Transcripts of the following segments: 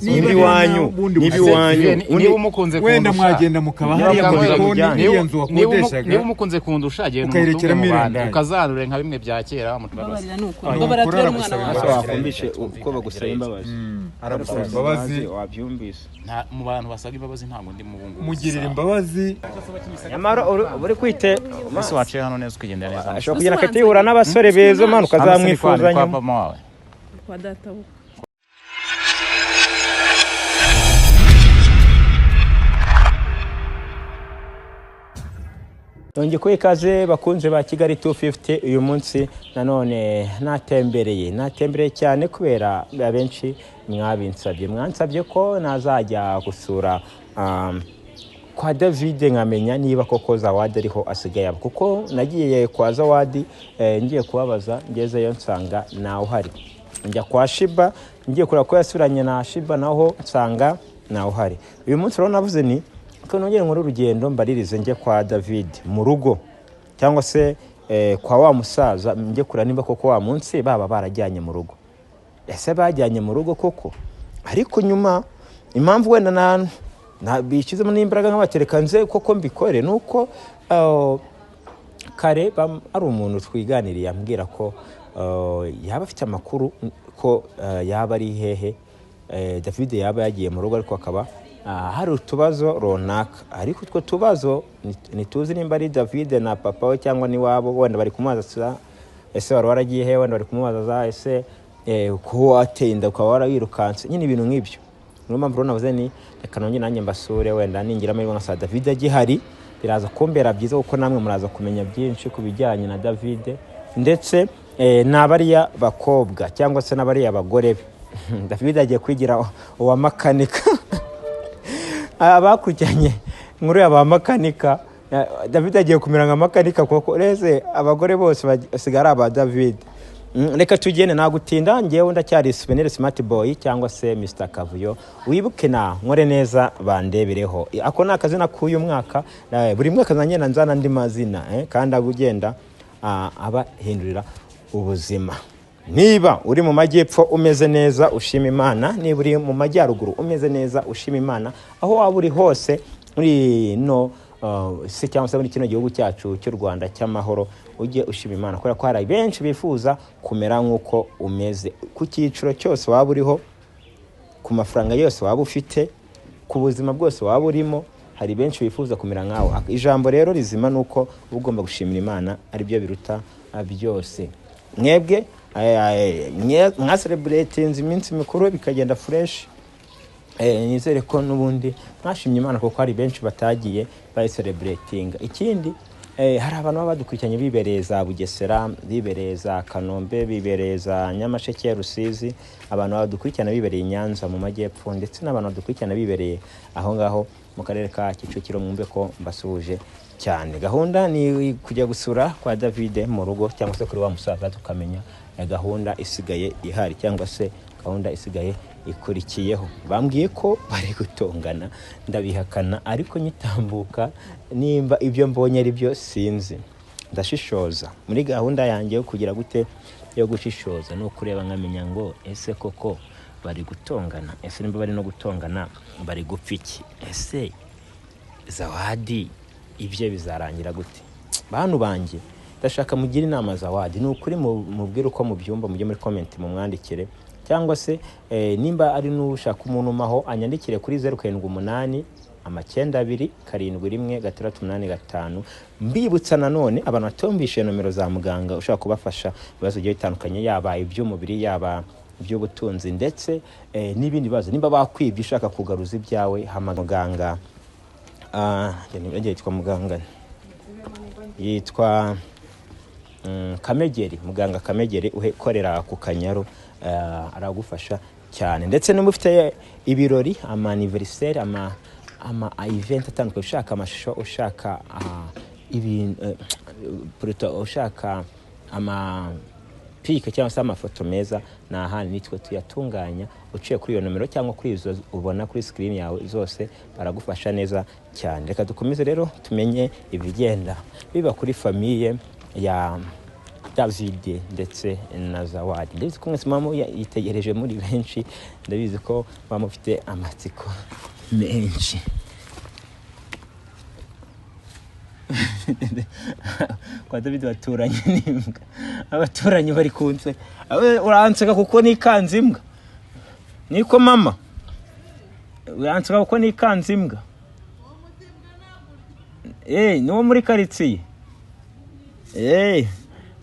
Niba iwanyu, niba iwanyu niba umukunze wenda mwagenda mukaba hariya mu gikoni, iriya nzu wakodeshaga niba umukunze kundusha genda ukayerekeramo iriya ukazanure nka bimwe bya kera babarira nuko babarira tubere umwana wawe. Wakumvishe uko bagusaba imbabazi, aragusaba imbabazi wabyumvise. Mu bantu basaba imbabazi ntabwo ndi mu bungu mugirira imbabazi. Nyamara uri kwite ese waciye hano neza ukigendera neza, ashobora kugenda akatihura n'abasore beza mwana ukazamwifuza nyuma kwa mama wawe kwa data we. Nongeye kuba ikaze bakunze ba Kigali 250. Uyu munsi nanone natembereye cyane kubera abenshi mwabinsabye, mwansabye ko nazajya gusura kwa David nkamenya niba koko Zawadi ariho asigaye aba, kuko nagiye kwa Zawadi ngiye kubabaza, ngezeyo nsanga nawe uhari. Njya kwa Shiba ngiye kureba ko yasuranye na Shiba, naho nsanga nawe uhari. Uyu munsi rero navuze ni ko nongere nkore urugendo mbaririze njye kwa David mu rugo cyangwa se kwa wa musaza, njye kureba niba koko wa munsi baba barajyanye mu rugo. Ese bajyanye mu rugo koko? Ariko nyuma impamvu wenda na bishyizemo n'imbaraga nk'abatereka nze koko mbikore nuko kare ari umuntu twiganiriye ambwira ko yaba afite amakuru ko yaba ari hehe David yaba yagiye mu rugo, ariko akaba hari utubazo runaka, ariko utwo tubazo ntituzi nimba ari David na papa we cyangwa ni wabo. Wenda bari kumubaza ese wari waragiye he, wenda bari kumubaza ese ko wateye inda ukaba warawirukanse, nyine ibintu nk'ibyo. Niyo mpamvu rero navuze ni reka nongere nanjye mbasure, wenda ningira amahirwe nka David agihari biraza kumbera byiza, kuko namwe muraza kumenya byinshi ku bijyanye na David ndetse n'abariya bakobwa cyangwa se n'abariya bagore be. David agiye kwigira uwa makanika. Abakurikiranye inkuru ya ba makanika, David agiye kumera nka makanika kuko reze abagore bose basigara aba David. Reka tugende nagutinda, ngewe ndacyari Souvenir Smart Boy cyangwa se Mr Kavuyo. Wibuke na nkore neza bandebereho, ako ni akazina k'uyu mwaka. Buri mwaka nzagenda nzana andi mazina kandi agugenda abahindurira ubuzima. Niba uri mu majyepfo umeze neza ushima Imana, niba uri mu majyaruguru umeze neza ushima Imana, aho waba uri hose muri no se cyangwa se muri kino gihugu cyacu cy'u Rwanda cy'amahoro, ujye ushima Imana kubera ko hari benshi bifuza kumera nk'uko umeze. Ku cyiciro cyose waba uriho, ku mafaranga yose waba ufite, ku buzima bwose waba urimo, hari benshi bifuza kumera nkawe. Ijambo rero rizima nuko ugomba gushimira Imana, ari byo biruta byose. Mwebwe mwa celebratinze iminsi mikuru bikagenda fresh, nizere ko n'ubundi mwashimye Imana kuko hari benshi batagiye bayicelebratinga. Ikindi hari abantu baba badukurikiranye bibereye za Bugesera, bibereye za Kanombe, bibereye za Nyamasheke, Rusizi, abantu badukurikirana bibereye Nyanza mu majyepfo, ndetse n'abantu badukurikirana bibereye aho ngaho mu karere ka Kicukiro, mwumve ko mbasuhuje cyane. Gahunda ni kujya gusura kwa David mu rugo cyangwa se kuri wa musaza, tukamenya gahunda isigaye ihari cyangwa se gahunda isigaye ikurikiyeho. Bambwiye ko bari gutongana, ndabihakana, ariko nyitambuka nimba ibyo mbonye ari byo sinzi, ndashishoza. Muri gahunda yanjye yo kugira gute yo gushishoza no kureba nkamenya ngo ese koko bari gutongana, ese nimba bari no gutongana bari gupfa iki, ese Zawadi ibyo bizarangira gute? Bantu banjye ndashaka mugire inama Zawadi, ni ukuri mubwire uko mubyumva, mujye muri comment mumwandikire, cyangwa se nimba ari n'ushaka umuntu umaho anyandikire kuri 078 92 71 685. Mbibutsa nanone abantu batumvishe nomero za muganga ushaka kubafasha ibibazo bigiye bitandukanye, yaba iby'umubiri, yaba iby'ubutunzi ndetse n'ibindi bibazo. Nimba bakwibye ushaka kugaruza ibyawe, hamagara muganga. Yitwa muganga yitwa Kamegeri, muganga Kamegeri ukorera ku Kanyaru, aragufasha cyane. Ndetse niba ufite ibirori, ama anniversaire, ama event atandukanye, ushaka amashusho, ushaka ibintu, ushaka ama pike cyangwa se amafoto meza, ni ahandi nitwe tuyatunganya. Uciye kuri iyo nomero cyangwa kuri izo ubona kuri screen yawe zose, baragufasha neza cyane. Reka dukomeze rero tumenye ibigenda biba kuri famille ya David ndetse na Zawadi. Ndabizi ko mwese mama yitegereje muri benshi, ndabizi ko bamufite amatsiko menshi. Kwa David baturanye n'imbwa, abaturanyi bari kunseka. Uranseka kuko nikanze imbwa, niko mama uranseka kuko nikanze imbwa. Niwo muri karitsiye.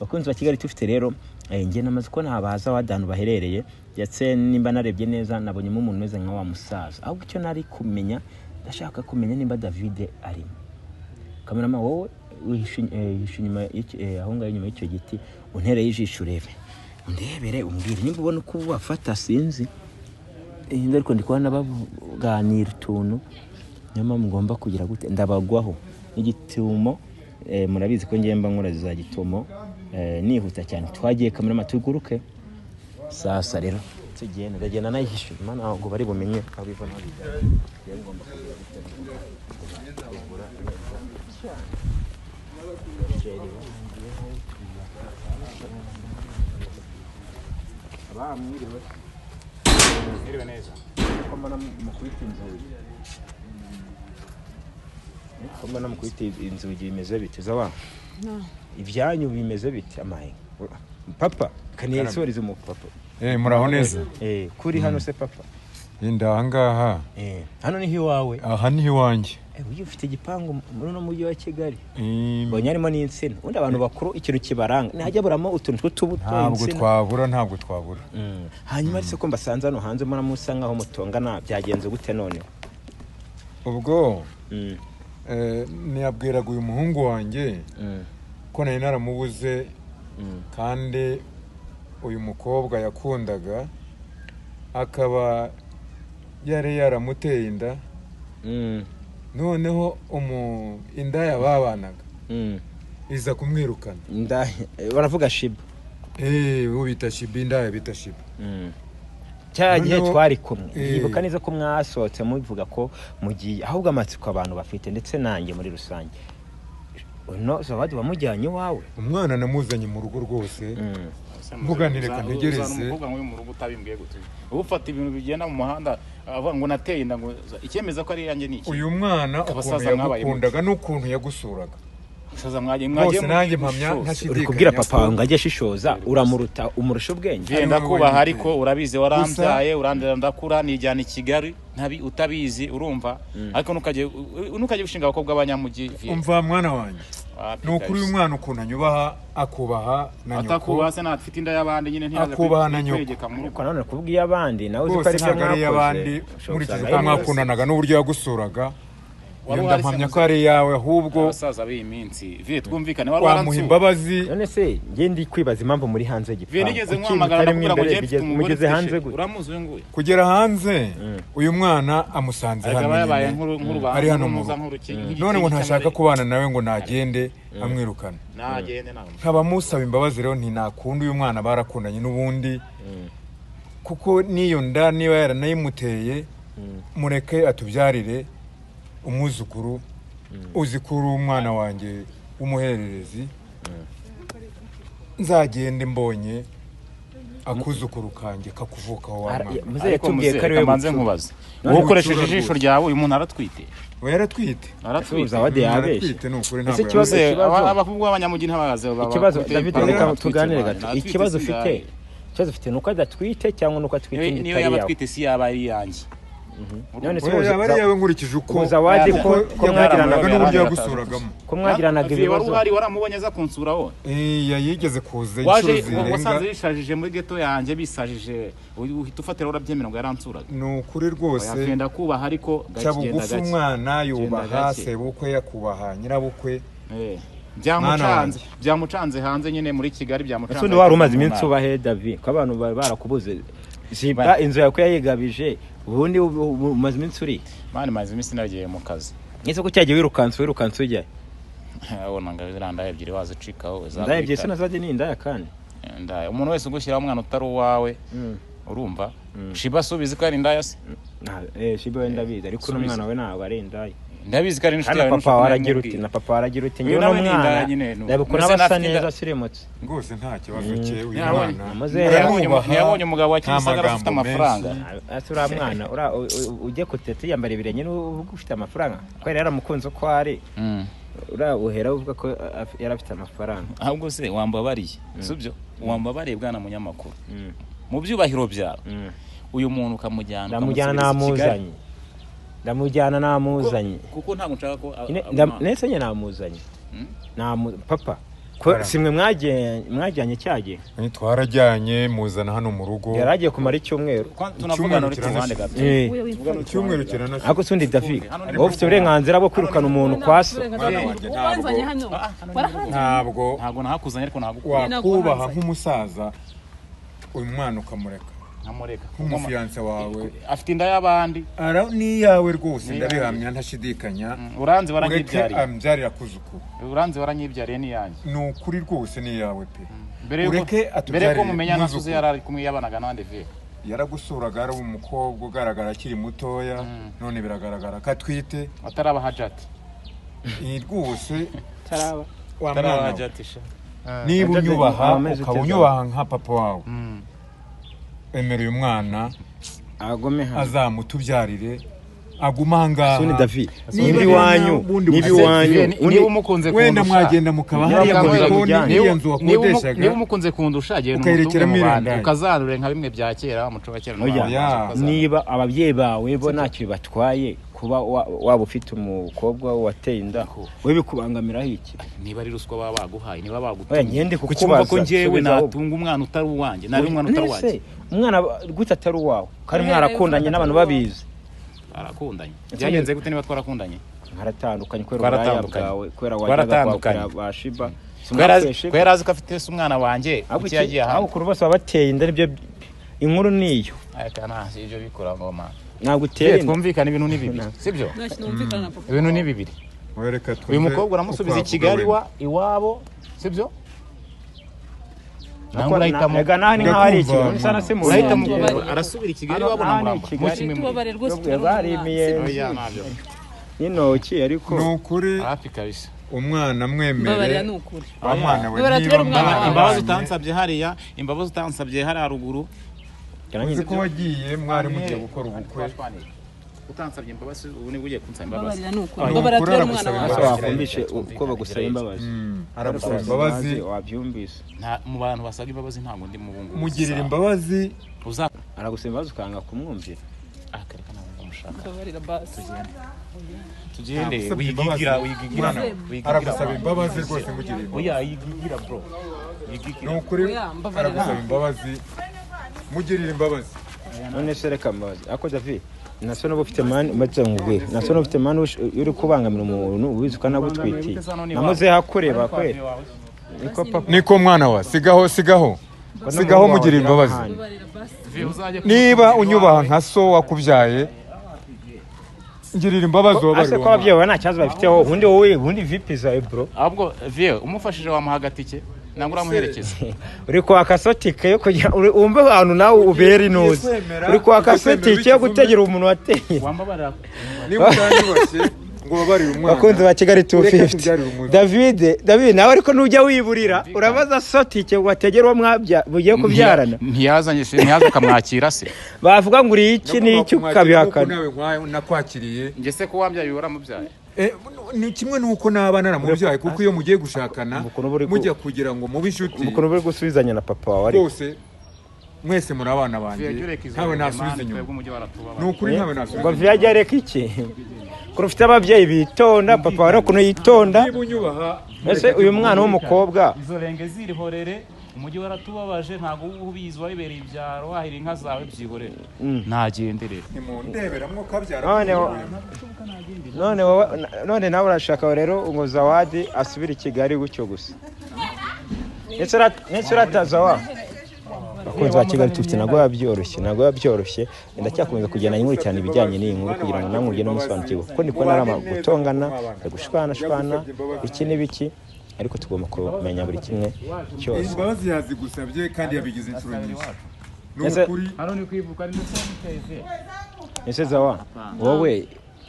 Bakunzi ba Kigali tufite rero, nge namaze ko ntabaza wadanu baherereye, ndetse nimba narebye neza nabonyemo umuntu umeze nka wa musaza. Ahubwo icyo nari kumenya, ndashaka kumenya nimba David arimo. Kamerama wowe wihishe inyuma aho ngaho inyuma y'icyo giti, untereye ijisho urebe, undebere umbwire nimba ubona uko bafata. Sinzi ariko ndi kubona baganira utuntu, niyo mpamvu ngomba kugira gute ndabagwaho n'igitumo. Murabizi ko ngiye mba nkora za gitumo nihuta cyane. Twagiye kamerama tuguruke sasa rero tugenda, ndagenda nayihishe imana ntabwo bari bumenye aho biva n'aho bijya. Ngomba kugira gute Mwiriwe neza. Ko mbona mukubita inzugi, ko mbona mukubita inzugi bimeze bite zawa? Ibyanyu bimeze bite amahe? Papa kanisorize umupapa. Muraho neza. Kuri hano se papa? Inda ahangaha. Hano ni hiwawe. Aha ni hiwanjye. Uyu ufite igipangu muri no mujyi wa Kigali. Mbonye harimo n'insina. Undi abantu bakuru ikintu kibaranga ntihajya buramo utuntu tw'utubuto insina. Ntabwo twabura. Hanyuma ariko ko mbasanze hano hanze mbona musa nkaho mutongana, byagenze gute none? Ubwo niyabwiraga uyu muhungu wanjye ko nari naramubuze, kandi uyu mukobwa yakundaga akaba yari yaramuteye inda. Noneho inda yababanaga iza kumwirukana. Inda baravuga Shiba. Uwo bita Shiba, inda bita Shiba. Cya gihe twari kumwe yibuka neza ko mwasohotse mubivuga ko mugiye, ahubwo amatsiko abantu bafite ndetse nanjye muri rusange. No Zawadi wamujyanye iwawe? Umwana namuzanye mu rugo rwose. Mvuga nti reka ntegereze. Umukobwa nk'uyu mu rugo utabimbwiye gute? Ubu ufata ibintu bigenda mu muhanda avuga ngo nateye inda, ngo icyemeza ko ari yanjye ni iki? Uyu mwana ukuntu yagukundaga n'ukuntu yagusuraga. Abasaza mwagiye rwose nanjye mpamya Uri kubwira papa wawe ngo ajye ashishoza, uramuruta, umurusha ubwenge. Genda kubaha, ariko urabizi warambyaye, urandera ndakura, nijyana i Kigali ntabi utabizi, urumva? Ariko ntukajye gushinga abakobwa b'abanyamujyi. Umva mwana wanjye, ni ukuri uyu mwana ukuntu anyubaha, akubaha na nyoko. Atakubaha se ntafite inda y'abandi nyine, ntiyaza Akubaha na nyoko. kwegeka mu rugo. Ariko nanone kuvuga iy'abandi nawe uzi ko rwose ari byo ntabwo ari iy'abandi, mwakoze. nkurikije uko mwakundanaga n'uburyo yagusuraga, Wari iyo uhari se ndampamya ko muze? ari iyawe, ahubwo Abasaza b'iyi minsi vie twumvikane, wari wamuha waransuye. imbabazi. None se nge ndi kwibaza impamvu muri hanze Vie y'igipangu. nigeze Kuki nkuhamagara mutari ndakubwira ngo mwimbere ngiye mfite bigeze umugore mugeze mfite hanze sheri. gute? Uramuzi uyu nguyu? Kugera hanze uyu mwana amusanze Ariko hano aba yabaye nyine, nk'urubanza ari hano mu nk'uruza rugo. nk'uruki None ngo ntashaka kubana nawe, ngo nagende amwirukana. Nagende nawe. Nkaba musaba imbabazi rero, ntinakunda uyu mwana barakundanye n'ubundi, kuko n'iyo nda niba yaranayimuteye, mureke atubyarire umwuzukuru. Uzi ko uri umwana wanjye w'umuhererezi, nzagende mbonye akuzukuru kanjye kakuvukaho wa mwana. Muzehe Ariko yatubwiye muzehe, ko ari we reka mbanze bucura. nkubaze. None Wowe ukoresheje bucura ijisho rwose. ryawe, uyu muntu aratwite. We yaratwite. Aratwite. Zawadi yabeshye. Aratwite ni ukuri, Ese ntabwo ikibazo- yabeshye. Muzehe, abakobwa b'abanyamujyi ntabazi Ikibazo David, reka tuganire gato. Natwite Ikibazo si ufite, ndaye. ikibazo ufite nuko adatwite cyangwa nuko atwite inda Niyo itari yaba yawe? atwite si yaba ari iyanjye. None se Oya, yaba ari iyawe nkurikije uko ubu Zawadi ko uko ko mwagiranaga yagukundaga n'uburyo yagusuragamo. ko mwagiranaga Wari ibibazo. uhari, waramubonye aza kunsura wowe? Yigeze kuza Waje inshuro zirenga. wasanze yishajije muri geto yanjye, bisajije, uhita ufatira urabyemera ngo yaransuraga. Ni ukuri rwose. Oya, kubaha ariko Cya gake, genda bugufi gake. umwana yubaha gake. sebukwe, akubaha nyirabukwe. Byamucanze, wanjye. byamucanze hanze nyine muri Kigali byamucanze. Ese undi wari umaze iminsi uba he David, ko abantu bari barakubuze? Ziba inzu yawe ko yayigabije, ubundi umaze iminsi uri? Mani, maze iminsi nagiye mu kazi. Ese ko cyagiye wirukanse ujya? Abona ngo ziriya ndaya ebyiri wazicikaho. Indaya ebyiri se nazajya ni indaya kandi? Indaya, umuntu wese ugushyiraho umwana utari uwawe, urumva? Shiba si ubizi ko ari indaya se? Shiba wenda abizi, ariko Subiza. n'umwana we ntabwo ari indaya. Ndabizi ko ari inshuti yawe. Papa waragira uti na papa waragira uti ngewe n'umwana ndabikora basa neza sirimutse rwose nta kibazo cye uyu mwana. Ntiyabonye umugabo wa Kimisagara afite amafaranga. Ati uriya mwana ujye kutete yambara ibirenge n'uvuga ufite amafaranga ko yari yaramukunze uko ari. Uriya uhera uvuga ko yari afite amafaranga. Ahubwo se wambabariye sibyo? Wambabariye bwana munyamakuru mu byubahiro byawe uyu muntu ukamujyana namuzanye ndamujyana namuzanye kuko ntabwo nshaka ko nese nye namuzanye papa ko simwe mwajyanye cyagiye twarajyanye muzana hano mu rugo yaragiye kumara icyumweru tunavugana uri kuruhande gato icyumweru kiranashize ariko sundi David wowe ufite uburenganzira bwo kwirukana umuntu kwa so ntabwo nahakuzanye ariko ntabwo wakubaha nk'umusaza uyu mwana ukamureka nkamureka nk'umufiyanse wawe afite inda y'abandi n'iyawe rwose ndabihamya ntashidikanya uranze waranyibyariye ambyarira kuzukuru uranze waranyibyariye n'iyanjye ni ukuri rwose n'iyawe pe mbere ko mumenya nasuze yari ari kumwe yabanaga n'abandi ve yaragusuraga ari umukobwa ugaragara akiri mutoya none biragaragara ko atwite ataraba hajati rwose niba unyubaha ukaba unyubaha nka papa wawe emera uyu mwana azamutubyarire aguma ahangaha niba iwanyu niba umukunze kundusha wenda mwagenda mukaba hariya mu gikoni n'iyo nzu wakodeshaga niba umukunze kundusha genda umutunge mu bandi ukazanure nka bimwe bya kera umuco wa kera niba ababyeyi bawe bo ntacyo bibatwaye kuba waba ufite umukobwa wateye inda we bikubangamiraho iki niba ari ruswa baba baguhaye niba bagutumye ngende kukubaza ko njyewe natunga umwana utari uwanjye nari umwana utari uwanjye umwana gute atari uwawe kandi mwarakundanye n'abantu babizi arakundanye byagenze gute niba twarakundanye mwaratandukanye kubera uburaya bwawe kubera wajyaga kwakira ba Shiba ko yari azi ko afite se umwana wanjye kuki yagiye ahandi aho bose baba bateye inda nibyo inkuru niyo ibyo bikora ngoma ntabwo utera inda twumvikana ibintu ni bibiri sibyo ibintu ni bibiri uyu mukobwa uramusubiza i Kigali iwabo sibyo rega naho ni nkaho ari ikintu bisa na se mu ruhengeri arasubira i Kigali iwabo na Muramba n'intoki ariko ni ukuri hafi kabisa umwana mwemere wa mwana we niba imbabazi utansabye hariya imbabazi utansabye hariya ruguru uzi ko wagiye mwari mugiye gukora ubukwe utansabye imbabazi ubu nibwo ugiye kunsaba imbabazi wakumvishe uko bagusaba imbabazi aragusaba imbabazi wabyumvise mu bantu basaba imbabazi ntabwo ndi mu bungu mugirira imbabazi aragusaba imbabazi ukanga kumwumvira akareka ntabwo ndamushaka tugende wigigira aragusaba imbabazi rwose mugirira imbabazi oya yigigira bro ni ukuri aragusaba imbabazi mugirira imbabazi none se reka mbabazi ako David naso n'uba ufite mani umaze nkubwire naso n'uba ufite mani uri kubangamira umuntu ubizi ukanagutwitiye namuze hakureba kwe niko papa niko mwana wa sigaho sigaho mugirira imbabazi niba unyubaha nka so wakubyaye ngirira imbabazi wabarira ase ko ababyeyi bawe nta kibazo bafiteho ubundi wowe ubundi vipi zawe bro ahubwo vieux umufashije wamuha agatike nangura uramuherekeza uri kwaka sotike yo kugira wumve abantu nawe ubera inuze uri kwaka sotike yo gutegera umuntu wateye niba utanyubashye ngo babarire umwana bakunzi ba Kigali 250 David nawe ariko nujya wiburira urabaza sotike wategera uwo mwabya bugiye kubyarana ntiyazanye se ntiyaza ukamwakira se bavuga ngo uri iki n'iki ukabihakana nawe nakwakiriye njye se ko wambyaye waramubyaye ni kimwe nuko naba naramubyaye kuko iyo mugiye gushakana mujya kugira ngo mube inshuti ukuntu uri gusubizanya na papa wawe ariko rwose mwese muri abana banjye ntawe nasubiza inyuma ni ukuri ntawe nasubiza ngo vyajya reka iki ko ufite ababyeyi bitonda papa wawe ukuntu yitonda niba unyubaha ese uyu mwana w'umukobwa izo renge zirihorere umujyi waratubabaje ntabwo ubizi wabibereye ibyaro wahira inka zawe byihorere ntagenderere nimundebera mwo kabyara none nawe urashaka rero ngo Zawadi asubire i Kigali gutyo gusa ndetse urataza wa bakunzi ba Kigali 250 ntabwo biba byoroshye ndacyakomeza kugenda nkurikirana ibijyanye n'iyi nkuru kugira ngo namwe mugende musobanukirwe kuko ndi kubona ari gutongana gushwana iki n'ibiki ariko tugomba kumenya buri kimwe cyose imbabazi yazigusabye kandi yabigize inshuro nyinshi ni ukuri hano ni kwivuka ni ndetse ese Zawa wowe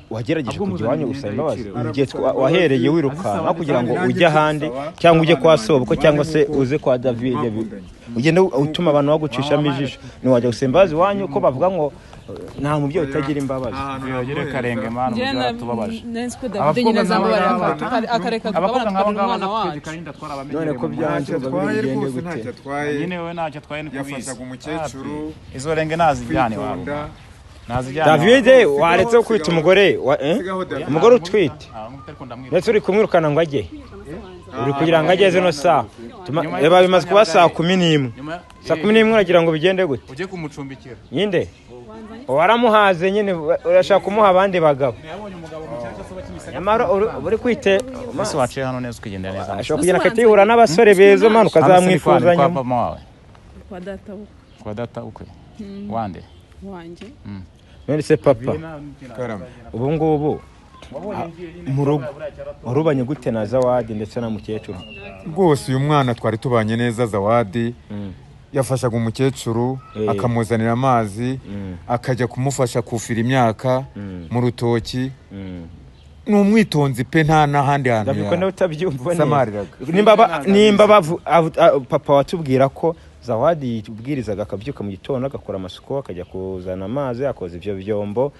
Wagerageje kujya iwanyu gusaba imbabazi igihe wahereye wirukanka kugira ngo ujye ahandi cyangwa ujye kwa sobukwe cyangwa se uze kwa David, ugende utuma abantu bagucishamo ijisho, ntiwajya gusaba imbabazi iwanyu ko bavuga ngo nta mubyeyi utagira imbabazi. Reka renge mwana, umubyeyi aratubabaje. David nyine azambabarira akareka tukabana tukarera umwana wacu. None ko byanze atwaye rwose, ntacyo atwaye nyine, we ntacyo atwaye, ni kubizi. Yafashaga umukecuru izo renge nazijyane iwabo, nazijyane. David, waretse kwita umugore umugore utwite, ndetse uri kumwirukana ngo ajye, uri kugira ngo ageze no saa reba bimaze kuba 11:00. 11:00 uragira ngo bigende gute? Ujye kumucumbikira nyinde waramuhaze nyine, urashaka kumuha abandi bagabo. Nyamara uri kwite umunsi waciye hano neza ukigenda neza, ashobora kugenda akatihura n'abasore beza mwana ukazamwifuza nyuma. Kwa mama wawe? Kwa data ukwe. Kwa data ukwe wande? Wanjye. None se papa, ubu ngubu mu rugo warubanye gute na Zawadi ndetse na mukecuru? Rwose uyu mwana twari tubanye neza. Zawadi yafashaga umukecuru, akamuzanira amazi, akajya kumufasha kufira imyaka mu rutoki. Ni umwitonzi pe, nta n'ahandi hantu yasamariraga. Nimba papa watubwira ko Zawadi yibwirizaga akabyuka mu gitondo agakora amasuku, akajya kuzana amazi, akoza ibyo byombo,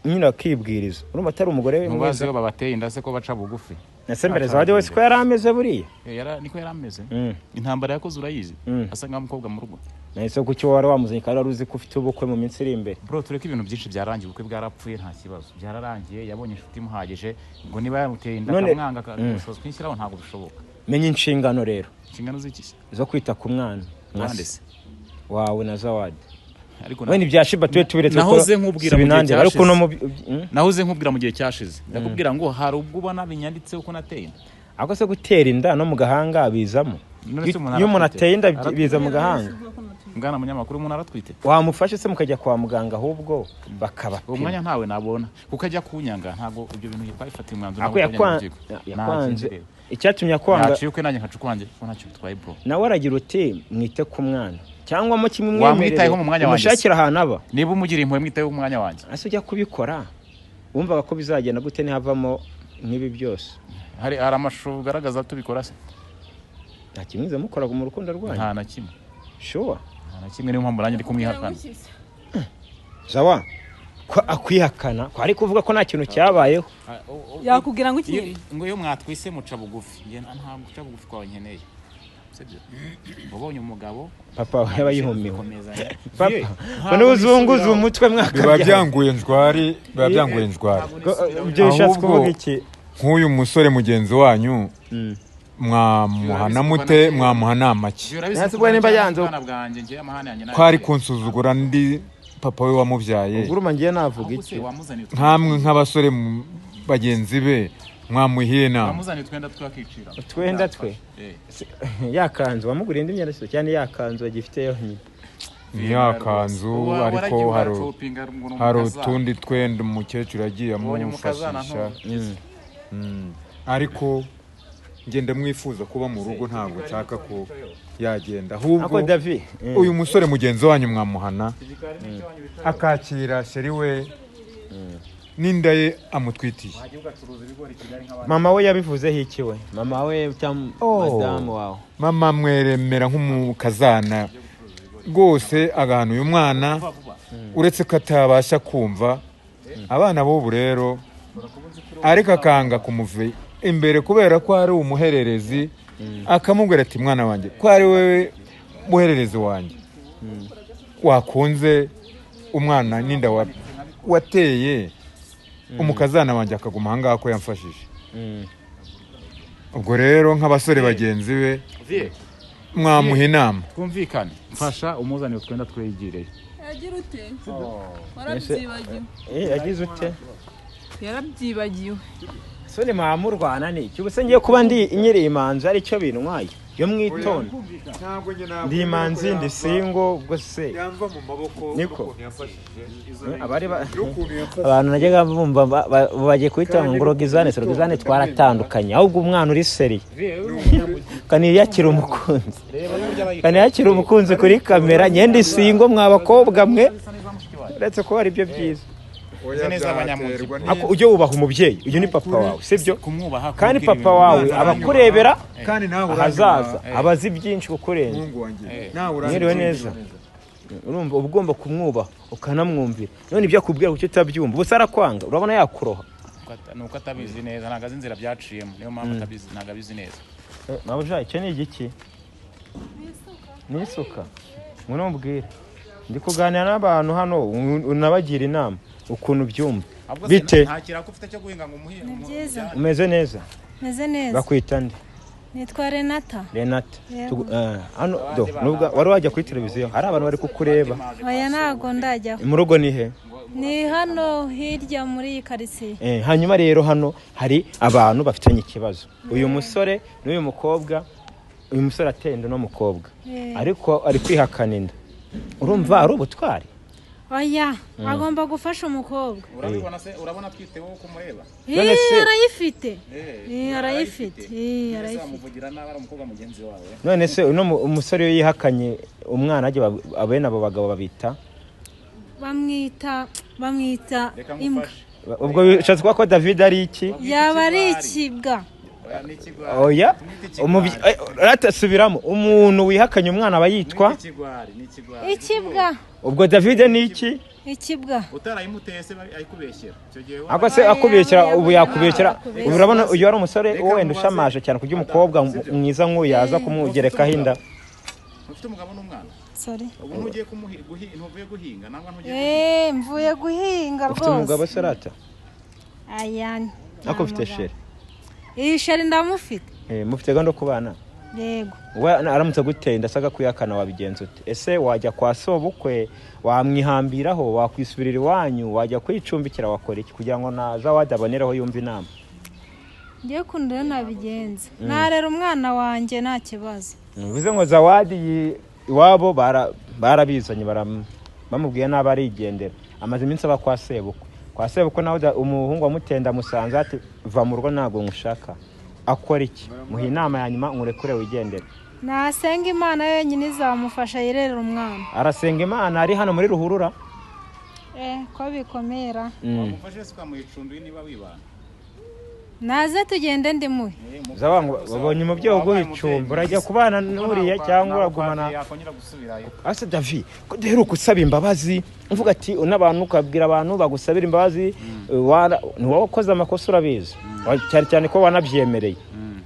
nyine akibwiriza, urumva atari umugore we mwiza. Babateye inda se ko baca bugufi? Nase mbere Zawadi wese ko yari ameze buriya? Niko yari ameze. Intambara yakoze urayizi, asa nkaho umukobwa mu rugo. Nahise kuki wari wamuzanye kandi wari uzi ko ufite ubukwe mu minsi iri imbere? Bro, tureke ibintu byinshi byarangiye, ubukwe bwarapfuye nta kibazo, byararangiye. Yabonye inshuti imuhagije, ngo niba yamuteye inda akamwanga ubushobozi kwishyiraho ntabwo bishoboka. Menya inshingano rero. Inshingano z'iki? Zo kwita ku mwana wawe na Zawadi. Ariko wenda ibya Shiba tube tubiretse. Nahoze nkubwira mu gihe cyashize, nahoze nkubwira mu gihe cyashize, ndakubwira ngo hari ubwo ubona binyanditseho ko nateye inda. Ako se gutera inda no mu gahanga bizamo? Iyo umuntu ateye inda biza mu gahanga? Mwana munyamakuru, umuntu aratwite. Wamufashe se mukajya kwa muganga ahubwo bakabapima? Uwo mwanya ntawe nabona kuko ajya kunyanga, ntabwo ibyo bintu twabifatiye umwanzuro. Ako yakwanze, icyatumye akwanga yaciye ukwe nanjye nkaca ukwanjye, ko ntacyo bitwaye bro. Nawe aragira uti mwite ku mwana cyangwa mo kimwe wamwitayeho mu mwanya wanjye, umushakira ahantu aba. Niba umugira impuhwe mwitayeho mu mwanya wanjye. Ase ujya kubikora wumvaga ko bizagenda gute ntihavamo nk'ibi byose? Hari amashusho ugaragaza tubikora se? Nta kimwe mukora mu rukundo rwanyu? Nta na kimwe. Sure. Nta na kimwe, niyo mpamvu nanjye ndi kumwihakana. Zawa ko akwihakana ko ari kuvuga ko nta kintu cyabayeho. Yakubwira ngo iki? Ngo iyo mwatwise muca bugufi. Nge nta guca bugufi kwawe nkeneye. Sibyo? Wabonye umugabo papa yaba yihumiwe. Papa none uzunguza umutwe mwaka biba byanguye njwari, biba byanguye njwari. Ibyo bishatse kuvuga iki? Nk'uyu musore mugenzi wanyu mwamuhana mute? Mwamuhana amaki? Ko ari kunsuzugura ndi papa we wamubyaye. Nkamwe nk'abasore bagenzi be mwamuhiye inama? Utwenda twe yakanzu wamuguriye indi myenda se cyane yakanzu agifite yonyine? Ni yakanzu, ariko hari utundi twenda umukecuru yagiye amufashisha. Ariko ngenda mwifuza kuba mu rugo, ntabwo nshaka ko yagenda. Ahubwo uyu musore mugenzi wanyu mwamuhana akakira sheri we n'inda ye amutwitiye. Mama we yabivuzeho iki we? Mama we cyangwa madamu wawe? Mama mweremera nk'umukazana rwose, agahana uyu mwana uretse ko atabasha kumva abana b'ubu rero, ariko akanga kumuve imbere kubera ko ari umuhererezi, akamubwira ati mwana wanjye ko ari wewe muhererezi wanjye wakunze umwana n'inda wateye umukazana wanjye akaguma ahangaha ko yamfashije. Ubwo rero nk'abasore bagenzi be mwamuha inama. Twumvikane, mfasha umuzanire utwenda twegereye. Yagira ute? Warabyibagiwe. Yagize ute? Yarabyibagiwe. Sone mwamurwana ni iki? Ubuse ngiye kuba ndi nyiri imanzi ari cyo bintwaye yo mwitonda. Ndi imanzi ndi singo ubwo se yamva mu maboko niko abari abantu najyaga bumva bagiye kwita ngo Rogizane Rogizane twaratandukanye, ahubwo umwana uri seri kaniyakira umukunzi, kaniyakira umukunzi kuri kamera nyende singo mwabakobwa mwe, uretse ko ari byo byiza. Nzi neza abanyamugi. Ako ujye wubaha umubyeyi, uyu ni papa wawe, sibyo? Kumwubaha, Kandi kumubwira papa ibintu wawe byiza. abakurebera Kandi nawe ahazaza, Eh. abazi byinshi kukurenza. Mungu wanjye Eh. nawe Mwiriwe neza. Urumva uba ugomba kumwubaha ukanamwumvira. None ibyo akubwira kuki utabyumva? Ubu se arakwanga, urabona yakuroha. Nuko atabizi neza, ntabwo azi inzira byaciyemo, niyo mpamvu atabizi, ntabwo abizi neza. Mabuja, icyo ni igiki? Ni isuka. Ngwino mubwire. Ndi kuganira n'abantu hano, unabagira inama ukuntu ubyumva. Ahubwo se Bite? nta kirako ufite cyo guhinga ngo umuhe? Ni byiza. Umeze neza? Meze neza. Bakwita nde? Nitwa Renata. Renata. Yego. Hano do nubwo wari wajya kuri televiziyo hari abantu bari kukureba. Oya, ntabwo ndajyaho. Mu rugo ni he? Ni hano hirya muri iyi karitsiye. Hanyuma rero hano hari abantu bafitanye ikibazo. Uyu musore n'uyu mukobwa, uyu musore atenda uno mukobwa. Ariko ari kwihakana inda. Urumva ari ubutwari? Oya, agomba gufasha umukobwa. Urabibona se, urabona twite wowe uko umureba? None se- Arayifite. Arayifite. Arayifite. Wamuvugira nabi ari umukobwa mugenzi wawe. None se uno umusore iyo yihakanye umwana ajya abene abo bagabo babita Bamwita Reka imbwa. ngufashe. Ubwo bishatse kuvuga ko David ari iki? Yaba ari ikibwa. Oya, ni ikigwari. Oya, Tumwite ikigwari. rata subiramo, umuntu wihakanye umwana aba yitwa Tumwite ikigwari, ni ikigwari. Ikibwa. Ubwo David ni iki? Ikibwa. Utarayimuteye se ayikubeshyera. Icyo gihe wowe- Ako se akubeshyera, ubu yakubeshyera. Yakubeshyera. Ubu urabona uyu ari umusore Reka wenda mubaze. ushamaje cyane kuburyo umukobwa mwiza nk'uyu yaza kumugerekaho inda. Ufite umugabo n'umwana. Sorry. Ubu ntugiye ntuvuye guhinga nangwa ntugiye guhinga. Mvuye guhinga Ufite umugabo rwose. se rata? Aya. Ako ufite sheri? Iyi sheri ndamufite. Mufite gahunda yo kubana? Yego. We aramutse aguteye inda asaga kuyakana wabigenza ute? Ese wajya kwa sobukwe, wamwihambiraho, wakwisubirira iwanyu, wajya kwicumbikira, wakora iki kugira ngo naza wadabonereho yumve inama? Ngiye kuntu rero nabigenza. Narera umwana wanjye nta kibazo. Bivuze ngo Zawadi iwabo barabizanye, bamubwiye nabi arigendera. Amaze iminsi aba kwa sebukwe. Kwa sebukwe nawe umuhungu wamutenda amusanze ati va mu rugo ntabwo nkushaka. Akora iki? Muha inama ya nyuma nkurekure wigendere. Nasenga Imana yonyine izamufasha yirerera umwana. Arasenga Imana ari hano muri ruhurura. Ko bikomera. Wamufashe se ukamuha icumbi niba wibana? Naze tugende ndimuhe. Zabango babonye umubyeyi uguha icumbi, urajya kubana n'uriya cyangwa uragumana? Yakongera gusubirayo. Ase David, ko duheruka usaba imbabazi, uvuga ati n'abantu ukabwira abantu bagusabira imbabazi, ni wowe wakoze amakosa urabizi. Cyane cyane ko wanabyemereye.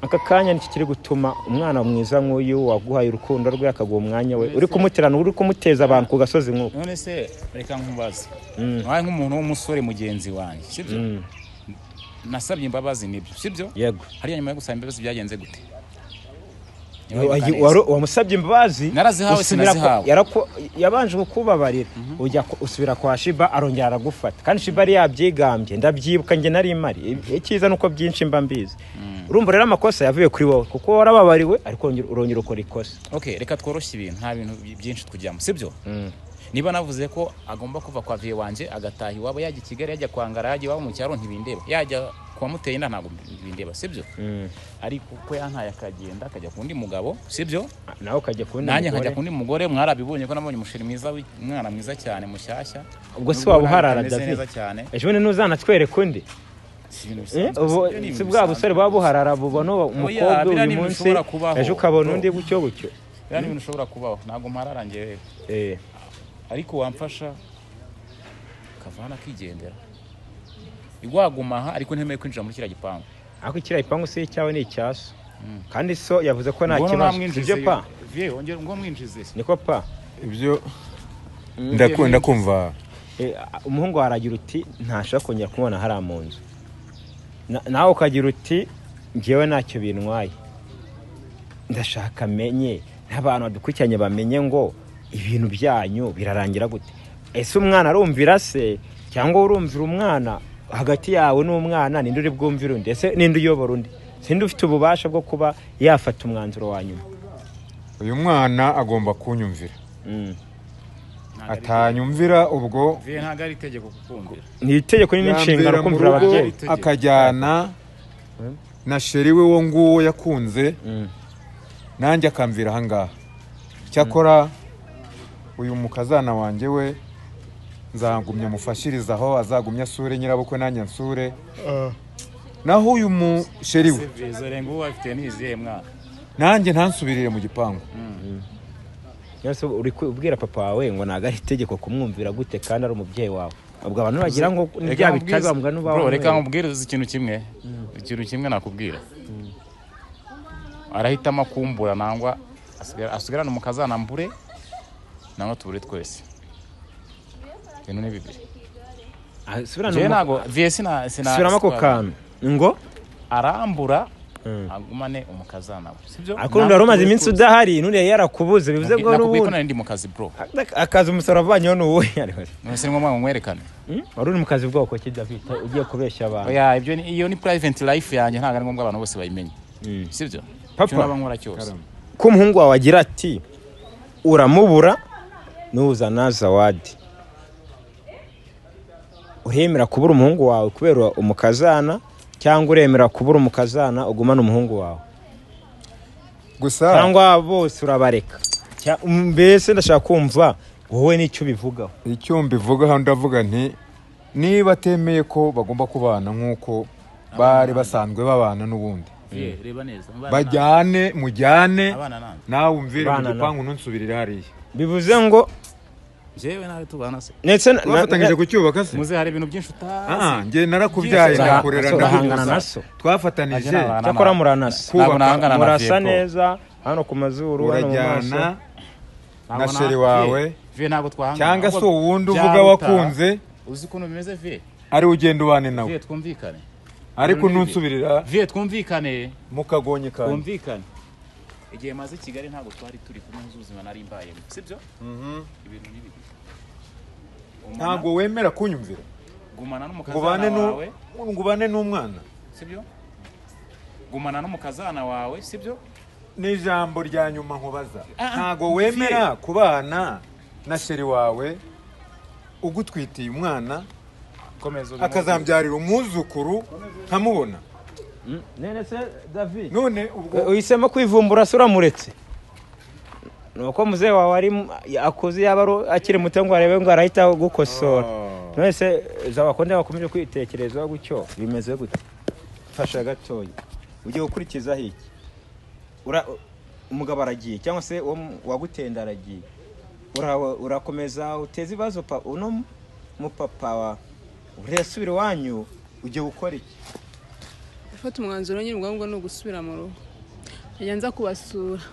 Aka kanya niki kiri gutuma umwana mwiza nk'uyu waguhaye urukundo rwe akaguha umwanya we, uri kumuterana, uri kumuteza abantu ku gasozi nk'uko? None se reka nkubaze. Nawe nk'umuntu w'umusore mugenzi wanjye, sibyo? Nasabye imbabazi nibyo, sibyo? Yego. Hariya nyuma yo gusaba imbabazi byagenze gute? Wamusabye imbabazi Narazihawe, sinazihawe. Yabanje kukubabarira, ujya usubira kwa Shiba arongera aragufata. Kandi Shiba yari yabyigambye, ndabyibuka njye nari mari. Icyiza nuko byinshi mba mbizi. Urumva rero amakosa yavuye kuri wowe kuko warababariwe ariko urongera ukora ikosa. Okay, reka tworoshye ibintu, nta bintu byinshi tujyamo, sibyo? Niba navuze ko agomba kuva kwa viye wanjye agataha iwabo, yajya i Kigali, yajya kwa Ngara, yajya iwabo mu cyaro ntibindeba, yajya kwa muteye inda ntabwo bindeba, sibyo? Ariko ko yantaye akagenda akajya ku wundi mugabo, sibyo? Nawe ukajya ku wundi Nanjye nkajya mugore. ku wundi mugore, mwarabibonye ko nabonye umusheri mwiza, umwana mwiza cyane mushyashya. Ubwo se waba uharara Ameze David? neza cyane. Ejo bundi ntuzanatwereka undi? Si ibintu bisanzwe, Ubu si ibyo ni si ibintu bwa busore bisanzwe. buba buharara bubona umukobwa biriya ni uyu ibintu munsi, bishobora kubaho. ejo ukabona undi gutyo gutyo. Biriya ni ibintu ushobora kubaho, ntabwo mparara njyewe. Ariko wamfasha akava hano akigendera. Waguma aha ariko ntemeye kwinjira muri kiriya gipangu. Ariko kiriya gipangu si icyawe ni icya so. Kandi so yavuze ko nta Ngono kibazo. namwinjize Sibyo pa? Vie, ongera ngo mwinjize. Niko pa? Ibyo ndakunda kumva. Umuhungu waragira uti ntashaka kongera kumubona hariya mu nzu. Nawe ukagira uti njyewe ntacyo bintwaye. Ndashaka menye n'abantu badukurikiranye bamenye ngo ibintu byanyu birarangira gute. Ese umwana arumvira se cyangwa urumvira umwana? Hagati yawe n'umwana ninde uri bwumvire undi? Ese ninde uyobora undi? Sinde ufite ububasha bwo kuba yafata umwanzuro wa nyuma? Uyu mwana agomba kunyumvira. Atanyumvira ubwo Vie ntago ari itegeko kukumvira. Ni itegeko ni n'inshingano kumvira ababyeyi. Akajyana na sheri we wo nguwo yakunze, nanjye akamvira aha ngaha. Cyakora uyu mukazana wanjye we Nzagumya mufashiriza aho azagumya asure nyirabukwe nanjye nsure. Naho uyu musheri we nanjye ntansubirire mu gipangu. Yose uri kubwira papa wawe ngo naga ari itegeko kumwumvira gute kandi ari umubyeyi wawe. Ubwo abantu bagira ngo nibya bitagambwa n'ubawe. Bro, reka nkubwire ikintu kimwe. Ikintu kimwe nakubwira. Arahitamo kumbura nangwa asigarana umukazana mbure nangwa tubure twese. Ibintu ni bibiri. Subirana ntago VS na subiramo ako kantu ngo arambura agumane umukazana we, sibyo? Ariko nundi wari umaze iminsi udahari, nundi yari yarakubuze, bivuze ngo nakubwiye ko nari ndi mu kazi bro. Akazi umusaraba vanyeho ni uwuhe? None se ngombwa ngo nkwerekane? Wari uri mu kazi bwoko ki David ugiye kubeshya abantu? Oya, ibyo iyo ni private life yanjye, ntabwo ari ngombwa abantu bose bayimenye, sibyo? Papa naba nkora cyose ko umuhungu wawe agira ati uramubura nuzana Zawadi, uremera kubura umuhungu wawe kubera umukazana cyangwa uremera kubura umukazana ugumana umuhungu wawe gusa, cyangwa bose urabareka? Mbese ndashaka kumva wowe n'icyo ubivugaho. Icyo mbivugaho ndavuga nti niba atemeye ko bagomba kubana nk'uko bari basanzwe babana n'ubundi, bajyane mujyane nawe umvire mu gipangu ntunsubirire hariya. Bivuze ngo jewe nawe tubana se ndetse twafatanyije kucyubaka se muze, hari ibintu byinshi utazi. Nge narakubyaye ndakurera ndahangana naso twafatanije cyakora muranasa murasa neza hano ku mazuru hano mu maso urajyana na sheri wawe ntabwo twahangana cyangwa se uwundi uvuga wakunze uzi ukuntu bimeze vie ari ugenda ubane nawe vie twumvikane, ariko ntunsubirira vie twumvikane mukagonye kandi twumvikane. Igihe maze Kigali ntabwo twari turi kumwe n'ubuzima nari mbayemo, sibyo? Ibintu ni bibiri. Ntabwo wemera kunyumvira gumana n'umukazana wawe, ngubane n'umwana, sibyo? Gumana n'umukazana wawe, sibyo? N'ijambo rya nyuma nkubaza, ntabwo wemera kubana na sheri wawe ugutwitiye umwana akazambyarira umwuzukuru nkamubona? None se David, none ubwo uhisemo kwivumbura se uramuretse? Nuko muzehe wawe ari akuze yaba akiri muto ngo arebe ngo arahita gukosora. None se zabakonde bakomeje kwitekerezaho gutyo bimeze gute? Fasha gatoya ugiye gukurikizaho iki? Umugabo aragiye cyangwa se wagutenda aragiye, urakomeza uteze ibibazo uno mupapa wa urasubira iwanyu, ugiye gukora iki? Gufata umwanzuro nyine ubwo ni ugusubira mu rugo nkajya nza kubasura.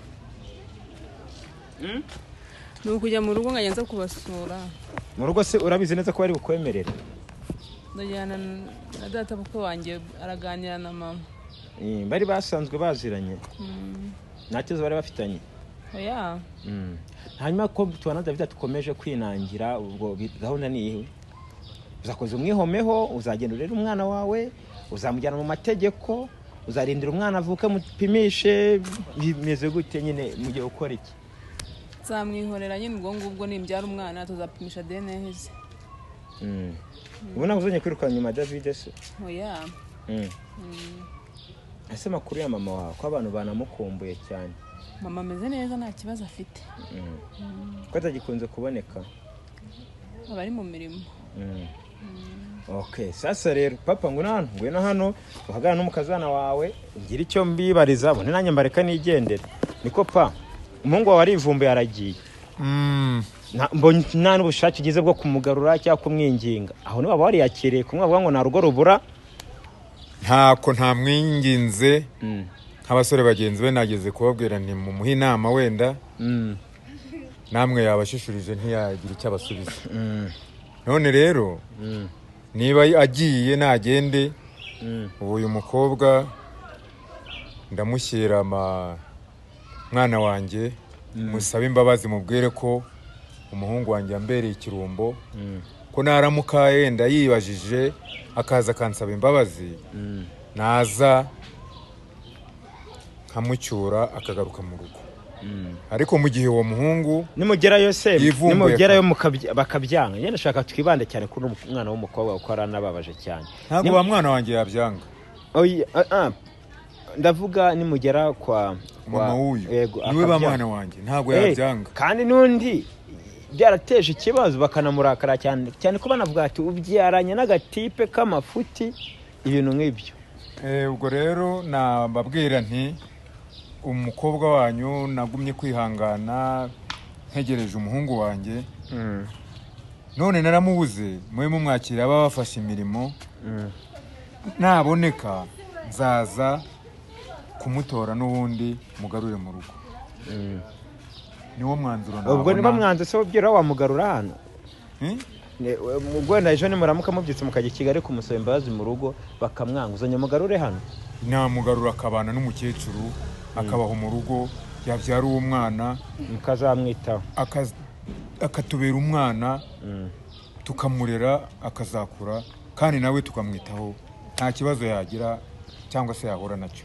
Ni ukujya mu rugo nkajya nza kubasura. Mu rugo se urabizi neza ko bari bukwemerera? Ndajyana na data bukwe wanjye araganira na mama. Bari basanzwe baziranye, nta kibazo bari bafitanye? Oya. Hanyuma ko tubona David tukomeje kwinangira, ubwo gahunda ni iyihe? Uzakoze umwihomeho, uzagenda urera umwana wawe, uzamujyana mu mategeko, uzarindira umwana avuke mupimishe, bimeze gute nyine mugiye gukora iki? Nzamwihorera nyine ubwo ngubwo nimbyara umwana tuzapimisha DNA ze. Ubona uzongeye kwiruka nyuma David se? Oya. Ese makuru ya mama wawe ko abantu banamukumbuye cyane? Mama ameze neza nta kibazo afite. Ko atagikunze kuboneka? Abari mu mirimo. Okay, sasa rero papa ngo nano ngwino hano uhagana n'umukazana wawe ngira icyo mbibariza bone nanjye mbareka nigendere. Niko pa umuhungu wawe arivumbuye aragiye. Nta n'ubushake ugize bwo kumugarura cyangwa kumwinginga. Aho niba wari yakiriye kumwavuga ngo nta rugo rubura. Ntako ntamwinginze nk'abasore bagenzi be nageze kubabwira nti mumuhe inama wenda namwe yabashishurije ntiyagira icyo abasubiza. None rero niba agiye nagende, ubu uyu mukobwa ndamushyira mwana wanjye musabe imbabazi mubwire ko umuhungu wanjye yambereye ikirumbo, ko naramuka yenda yibajije akaza akansaba imbabazi naza nkamucyura akagaruka mu rugo. Ariko mu gihe uwo muhungu nimugerayo se nimugerayo bakabyanga, njye ndashaka twibande cyane kuri umwana w'umukobwa kuko aranababaje cyane. Ntabwo wa mwana wanjye yabyanga. Ndavuga nimugera kwa mama w'uyu niwe ba mwana wanjye ntabwo yabyanga. Kandi n'undi byarateje ikibazo bakanamurakara cyane cyane ko banavuga ati ubyaranye n'agatipe k'amafuti, ibintu nk'ibyo. Ubwo rero nababwira nti umukobwa wanyu nagumye kwihangana ntegereje umuhungu wanjye, none naramubuze, mube mumwakira aba bafashe imirimo, naboneka nzaza kumutora n'ubundi mugarure mu rugo. Niwo mwanzuro nabona. Ubwo niba mwanze se ubyira wamugarura hano? Ubwo na ejo nimuramuka mubyutse mukajya i Kigali kumusaba imbabazi mu rugo bakamwanga, uzanye mugarure hano? Namugarura akabana n'umukecuru, akabaho mu rugo, yabyara uwo mwana mukazamwitaho, akatubera umwana, tukamurera akazakura, kandi nawe tukamwitaho, nta kibazo yagira cyangwa se yahura nacyo.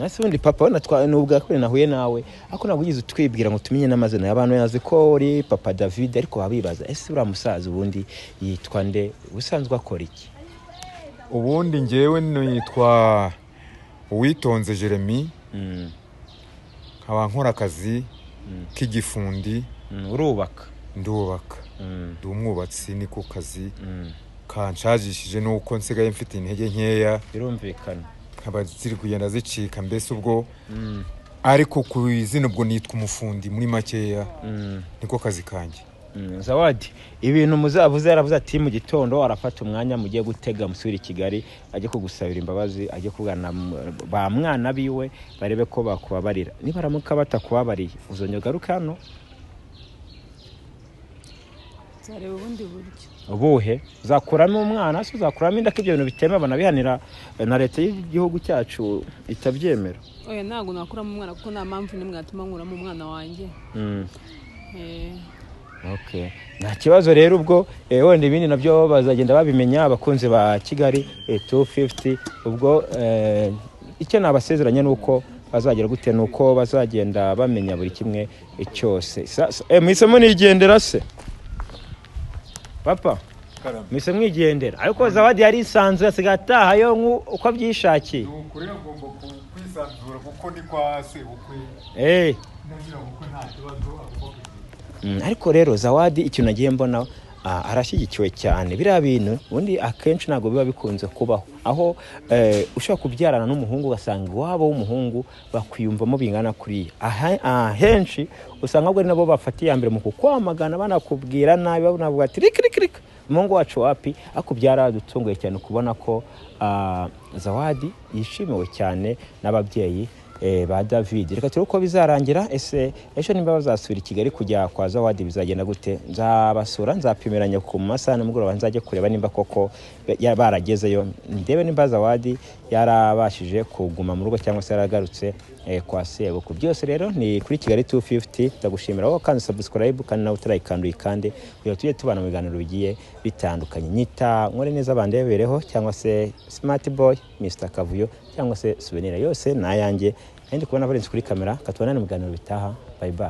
Ese ubundi papa ni ubwa kabiri nahuye nawe, ariko ntabwo wigeze utwibwira ngo tumenye n'amazina y'abantu. Yazi ko uri papa David, ariko babibaza ese uriya musaza ubundi yitwa nde, ubusanzwe akora iki? Ubundi ngewe nitwa Uwitonze Jeremy, nkaba nkora akazi k'igifundi. Urubaka? Ndubaka, ndi umwubatsi, niko kazi kanshajishije, nuko nsigaye mfite intege nkeya, birumvikana, nkaba ziri kugenda zicika mbese ubwo, ariko ku izina ubwo nitwa umufundi muri makeya, niko kazi kanjye. Zawadi, ibintu muzavuze yaravuze ati mu gitondo arafata umwanya mugiye gutega musubira i Kigali, ajye kugusabira imbabazi, ajye kugana ba mwana biwe barebe ko bakubabarira. Nibaramuka batakubabariye uzongera ugaruke hano? Nzareba ubundi buryo. Ubuhe? Uzakuramo umwana se uzakuramo inda? Ko ibyo bintu bitemewe banabihanira na leta y'igihugu cyacu itabyemera. Oya, ntabwo nakuramo umwana kuko nta mpamvu n'imwe yatuma nkuramo umwana wanjye. Okay. Nta kibazo rero ubwo wenda ibindi nabyo bazagenda babimenya abakunzi ba Kigali 250. Ubwo icyo nabasezeranye nuko bazagera gute, nuko bazagenda bamenya buri kimwe cyose. Mwise munigendera se papa? Mwise mwigendera, ariko Zawadi yari isanzwe asigaye ataha yo uko abyishakiye. Nuko rero agomba kwisanzura kuko ni kwa sebukwe. Nta kibazo agomba. Ariko rero Zawadi ikintu nagiye mbona arashyigikiwe cyane. Biriya bintu ubundi akenshi ntabwo biba bikunze kubaho, aho ushobora kubyarana n'umuhungu ugasanga iwabo w'umuhungu bakwiyumvamo bingana kuriya. Ahenshi usanga ahubwo ari nabo bafata iya mbere mu kukwamagana, banakubwira nabi, banavuga ati rika rika rika umuhungu wacu wapi. Ariko byaradutunguye cyane kubona ko Zawadi yishimiwe cyane n'ababyeyi ba David. Reka turebe uko bizarangira. Ese ejo nimba bazasubira i Kigali kujya kwa Zawadi bizagenda gute? Nzabasura, nzapimiranya ku masaha nimugoroba, nzajye kureba nimba koko baragezeyo, ndebe nimba Zawadi yarabashije kuguma mu rugo cyangwa se yaragarutse kwa sebukwe. Byose rero ni kuri Kigali 250. Ndagushimira wowe kandi subscribe, kandi nawe utarayikanduye kandi kugira tujye tubana mu biganiro bigiye bitandukanye. Nyita nkore neza bandebereho, cyangwa se Smart Boy, Mr Kavuyo, cyangwa se Souvenir, yose nayanjye. Ndi kubona Valence kuri kamera, katubonane mu biganiro bitaha. Bye bye.